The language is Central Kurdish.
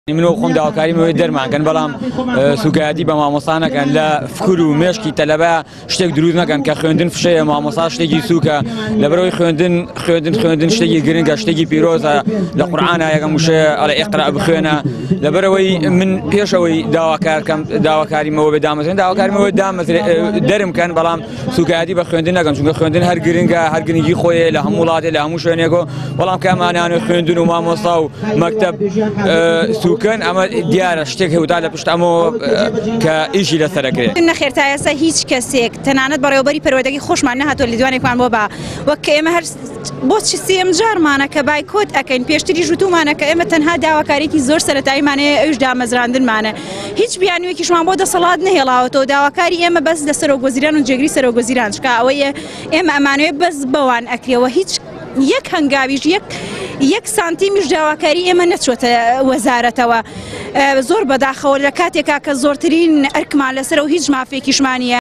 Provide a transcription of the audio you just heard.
من وەک خۆم داواکاریم ئەوەیە دەرمان کەن بەڵام سوکایەتی بە مامۆستا نەکەن لە فکر و مێشکی تەلەبە شتێک دروست نەکەن کە خوێندن فشەیە مامۆستا شتێکی سوکە لەبەرەوەی خوێندن خوێندن خوێندن شتێکی گرنگە شتێکی پیرۆزە لە قورئانا یەکەم وشەیە ئەڵێ اقرا بخوێنە لەبەرەوەی من پێشەوەی داواکارکەم داواکاریمەوە بێ دامەزرێن داواکاریمەوە دامەزرێ دەرم کەن بەڵام سوکایەتی بە خوێندن نەکەن چونکە خوێندن هەر گرنگە هەر گرنگی خۆیە لە هەموو وڵاتێ لە هەموو شوێنێکەوە بەڵام کە ئەمانانە خوێندن و مامۆستا و مەکتەب سوکەن ئەمە دیارە شتێک هەوتا لە پشت ئەمەوە کە ئیشی لەسەرەکرێ. نەخێر تا ئێستا هیچ کەسێک تەنانەت بەڕێوەبەری پەروەردەگەی خۆشمان نەهاتووە لێدوانێکمان بۆ با وەک کە ئێمە هەر بۆ چ سێیەم جارمانە کە بایکۆت ئەکەین پێشتریش وتومانە کە ئێمە تەنها داواکاریەکی زۆر سەرەتاییمان هەیە ئەویش دامەزراندنمانە هیچ بیانوویەکیشمان بۆ دەسەڵات نەهێڵاوەتەوە داواکاری ئێمە بەس لە سەرۆک وەزیران و جێگری سەرۆک وەزیران چکا ئەوەی ئێمە ئەمانەوێت بەس بەوان ئەکرێەوە هیچ یەک هەنگاویش یەک یەک سانتیمیش داواکاری ئێمە نەچوەتە وەزارەتەوە زۆر بەداخەوە لە کاتێکا کە زۆرترین ئەرکمان لەسەر و هیچ مافێکیشمانە.